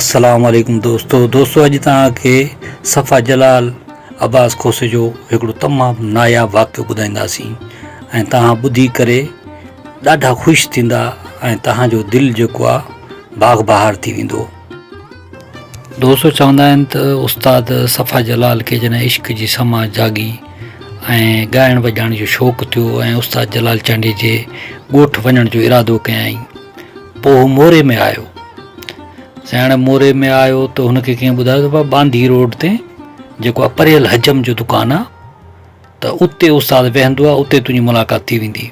السلام عليڪم دوستو دوستو اڄ توهان کي صفا جلال عباس کوسي جو هڪڙو تمام ناياب واقعو ٻڌائينداسين ۽ توهان ٻڌي ڪري ڏاڍا خوش ٿيندا ۽ توهان جو دل جيڪو آ باغ بهار ٿي ويندو. دوستو چوندا آهن ته استاد صفا جلال کي جڏهن عشق جي سما جاڳي ۽ ڳائڻ وڄائڻ جو شوق ٿيو ۽ استاد جلال چانڊيي جي ڳوٺ وڃڻ جو ارادو ڪيائين پوء هو موري ۾ آيو. سياڻ موري ۾ آيو ته هن کي ڪنهن ٻڌايو ته بابا ٻانڌي روڊ تي جيڪو آ پريل حجم جو دڪان آ ته اتي استاد ويهندو آ اتي تنهنجي ملاقات ٿي ويندي.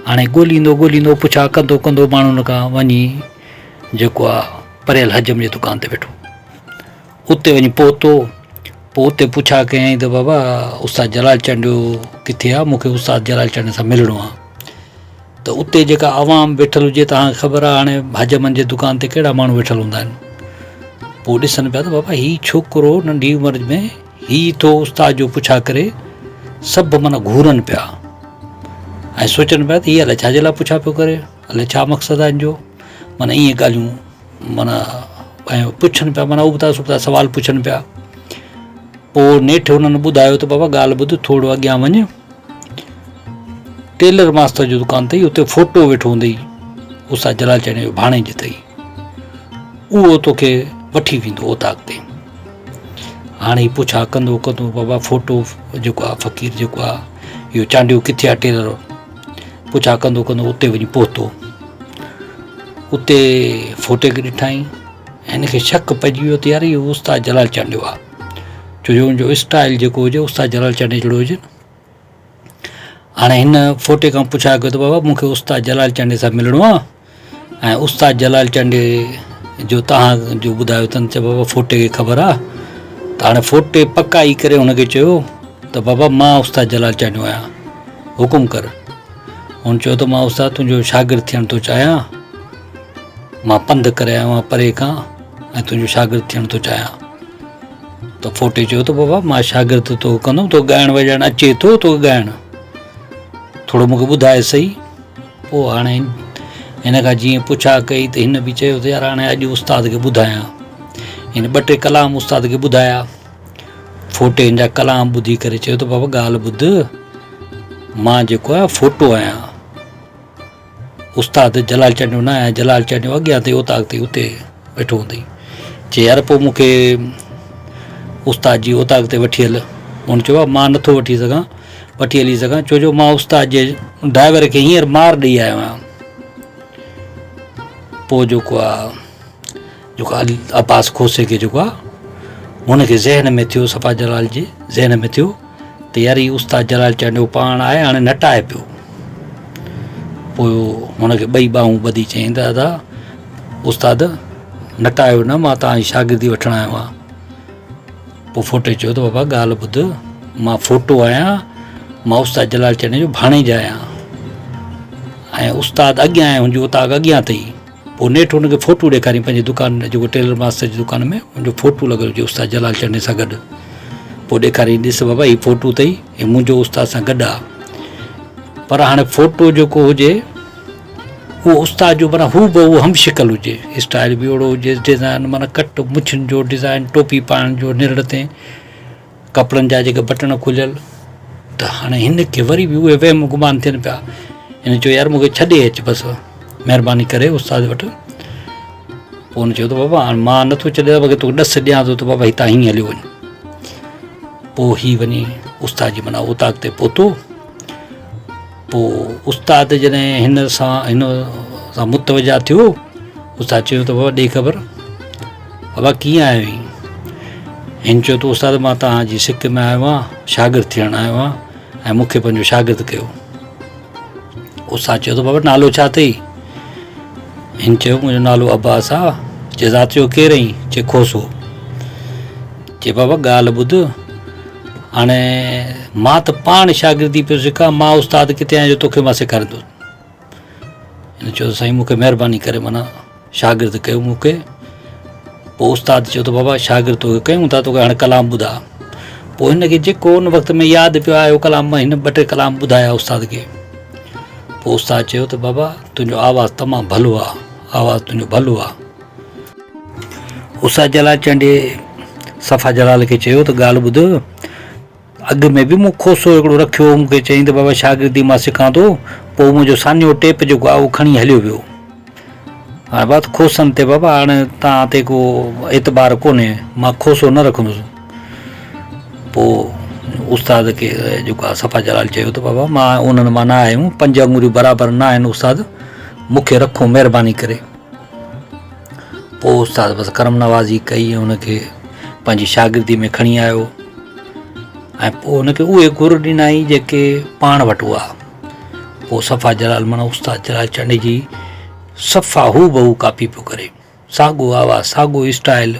هاڻي ڳوليندو ڳوليندو پڇا ڪندو ڪندو ماڻهن کان وڃي جيڪو آ پريل حجم جي دڪان تي ويٺو. اتي وڃي پهتو پوء اتي پڇا ڪيائين ته بابا استاد جلال چانڊيو ڪٿي آ مون کي استاد جلال چانڊيو سان ملڻو آ. ته اتي جيڪا عوام ويٺل هجي توهان کي خبر آهي هاڻي حجمن جي دڪان تي ڪهڙا ماڻهو ويٺل هوندا آهن پوء ڏسن پيا ته بابا هي ڇوڪرو ننڍي عمر ۾ هي ٿو استاد جو پڇا ڪري سڀ معنيٰ گهورن پيا ۽ سوچن پيا ته هي الائي ڇا جي لاء پڇا پيو ڪري الائي ڇا مقصد آهي هن جو معنيٰ ائين ڳالهيون معنيٰ ۽ پڇن پيا معنيٰ ابتا سبتا سوال پڇن پيا پوء نيٺ هنن ٻڌايو ته بابا ڳالهه ٻڌ ٿورو اڳيان وڃ ٽيلر ماستر جو دڪان اٿئي اتي فوٽو ويٺو هوندئي استاد جلال چانڊيي جو ڀاڻيج اٿئي اهو توکي وٺي ويندو اوطاق تي هاڻي هي پڇا ڪندو ڪندو بابا فوٽو جيڪو آ فقير جيڪو آ اهو چانڊيو ڪٿي آ ٽيلر پڇا ڪندو ڪندو اتي وڃي پهتو اتي فوٽي کي ڏٺائين هن کي شڪ پئجي ويو ته يار اهو استاد جلال چانڊيو آ ڇو جو ان جو اسٽائل جيڪو هجي استاد جلال چانڊيي جهڙو هجي نه هاڻي هن فوٽي کان پڇا ڪيو ته بابا مون کي استاد جلال چانڊيي سان ملڻو آ ۽ استاد جلال چانڊيي جو تهان جو ٻڌايو اٿن چي بابا فوٽي کي خبر آ ته هاڻي فوٽي پڪائي ڪري هن کي چيو ته بابا مان استاد جلال چانڊيو آهيان حڪم ڪر هن چيو ته مان استاد تنهنجو شاگرد ٿيڻ ٿو چاهيان مان پنڌ ڪري آيو آهيان پري کان ۽ تنهنجو شاگرد ٿيڻ ٿو چاهيان ته ڦوٽي چيو ته بابا مان شاگرد تو ڪندم تو ڳائڻ وڄائڻ اچي ٿو تو ڳائڻ ٿورو مونکي ٻڌاء سهي پوء هاڻي هن کان جيئن پڇا ڪئي ته هن به چيو ته يار هاڻي اڄ استاد کي ٻڌايان هن ٻه ٽي ڪلام استاد کي ٻڌايا ڦوٽي هن جا ڪلام ٻڌي ڪري چيو ته بابا ڳالهه ٻڌ مان جيڪو آهيان ڦوٽو آهيان استاد جلال چانڊيو نه آهيان جلال چانڊيو اڳيان اٿئي اوطاق تي اتي ويٺو هوندئي چي يار پوء مون کي استاد جي اوطاق تي وٺي هل هن چيو مان نٿو وٺي سگهان وٺي هلي سگهان ڇو جو مان استاد جي ڊرائيور کي هينئر مار ڏئي آيو آهيان پوء جيڪو آهي جيڪو عباس کوسي کي جيڪو آهي هن کي ذهن ۾ ٿيو صفا جلال جي ذهن ۾ ٿيو ته يار هي استاد جلال چانڊيو پاڻ آهي هاڻي نٽائي پيو. پوء هن کي ٻئي ٻانهون ٻڌي چيائين ته ادا استاد نٽايو نه مان توهان جي شاگردي وٺڻ آيو آهيان. پوء ڦوٽي چيو ته بابا ڳالهه ٻڌ مان ڦوٽو آهيان مان استاد جلال چانڊيي جو ڀاڻيج آهيان ۽ استاد اڳيان آهي هن جي اوطاق اڳيان اٿئي. پوء نيٺ هن کي فوٽو ڏيکاريائين پنهنجي دڪان جيڪو ٽيلر ماستر جي دڪان ۾ هن جو فوٽو لڳل هجي استاد جلال چنڊي سان گڏ پوء ڏيکاريائين ڏس بابا هي فوٽو اٿئي هي منهنجو استاد سان گڏ آ پر هاڻي فوٽو جيڪو هجي اهو استاد جو معنيٰ هو بهو هم شڪل هجي اسٽائل به اهڙو هجي ڊزائن معنيٰ ڪٽ مڇن جو ڊزائن ٽوپي پائڻ جو نرڙ تي ڪپڙن جا جيڪي بٽڻ کليل ته هاڻي هن کي وري به اهي وهم گمان ٿين پيا. هن چيو يار مون کي ڇڏي اچ بس مهرباني ڪري استاد وٽ. پوء هن چيو ته بابا هاڻي مان نٿو ڇڏيان بلڪه توکي ڏس ڏيان ٿو ته بابا هتان هيئن هليو وڃ. پوء هي وڃي استاد جي معنيٰ اوطاق تي پهتو. پوء استاد جڏهن هن سان هن سان متوجه ٿيو استاد چيو ته بابا ڏي خبر بابا ڪيئن آيو آهين؟ هن چيو ته استاد مان توهان جي سڪ ۾ آيو آهيان، شاگرد ٿيڻ آيو آهيان ۽ مون کي پنهنجو شاگرد ڪيو. استاد چيو ته بابا نالو ڇا اٿئي؟ هن چيو منهنجو نالو عباس آ. چي ذات جو ڪير آهين؟ چي کوسو. چي بابا ڳالهه ٻڌ هاڻي مان ته پاڻ شاگردي پيو سکان مان استاد ڪٿي آهيان جو توکي مان سيکاريندس. هن چيو ته سائين مون کي مهرباني ڪري معنيٰ شاگرد ڪيو مون کي. پوء استاد چيو ته بابا شاگرد توکي ڪيون ٿا توکي هاڻي ڪلام ٻڌاء. پوء هن کي جيڪو ان وقت ۾ ياد پيو آيو ڪلام هن ٻه ٽي ڪلام ٻڌايا استاد کي. پوء استاد چيو ته بابا تنهنجو آواز تمام ڀلو آ آواز تنهنجو ڀلو آ. استاد جلال چانڊيي صفا جلال کي چيو ته ڳالهه ٻڌ اڳ ۾ به مون کوسو هڪڙو رکيو هو، مون کي چيائين ته بابا شاگردي مان سکان ٿو، پوء منهنجو سانيو ٽيپ جيڪو آهي اهو کڻي هليو ويو. هاڻي بات کوسن تي بابا هاڻي توهان تي ڪو اعتبار ڪونهي، مان کوسو نه رکندس. پوء استاد کي جيڪو آهي صفا جلال چيو ته بابا مان انهن مان نه آهيون، پنج آڱريون برابر نه آهن استاد، مون کي رکو مهرباني ڪري. پوء استاد بس ڪرم نوازي ڪئي ۽ ان کي پنهنجي شاگردي ۾ کڻي آيو ۽ پوء ان کي اهي گر ڏنائين جيڪي پاڻ وٽ هئا. پوء صفا جلال معنيٰ استاد جلال چانڊيي جي صفا هو بهو ڪاپي پيو ڪري. ساڳو آواز، ساڳو اسٽائل،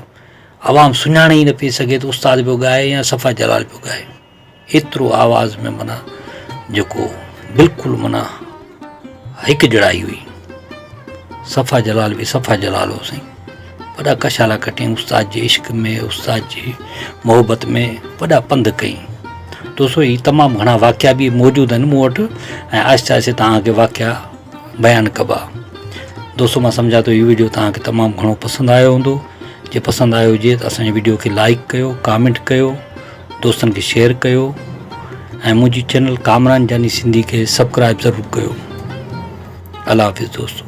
عوام سڃاڻي ئي نه پئي سگهي ته استاد پيو ڳائي يا صفا جلال پيو ڳائي. ايترو آواز ۾ معنيٰ جيڪو بلڪل معنيٰ هڪجهڙائي هئي. صفا جلال به صفا جلال هو سائين. وڏا ڪشالا ڪٽيائين استاد جي عشق ۾ استاد جي محبت ۾ وڏا پنڌ ڪيائين. دوستو هي تمام گهڻا واقعا به موجود آهن مون وٽ ۽ آهستي آهستي توهان کي واقعا بيان ڪبا. دوستو مان سمجهان ٿو هي ويڊيو توهان کي تمام گهڻو پسند آيو هوندو. جي پسند آيو هجي ته اسان جي ويڊيو کي لائڪ ڪيو ڪامينٽ ڪيو. دوستن کي شيئر ڪيو ۽ منهنجي چينل ڪامران جاني سنڌي کي سبڪرائب ضرور ڪيو الله حافظ دوستو.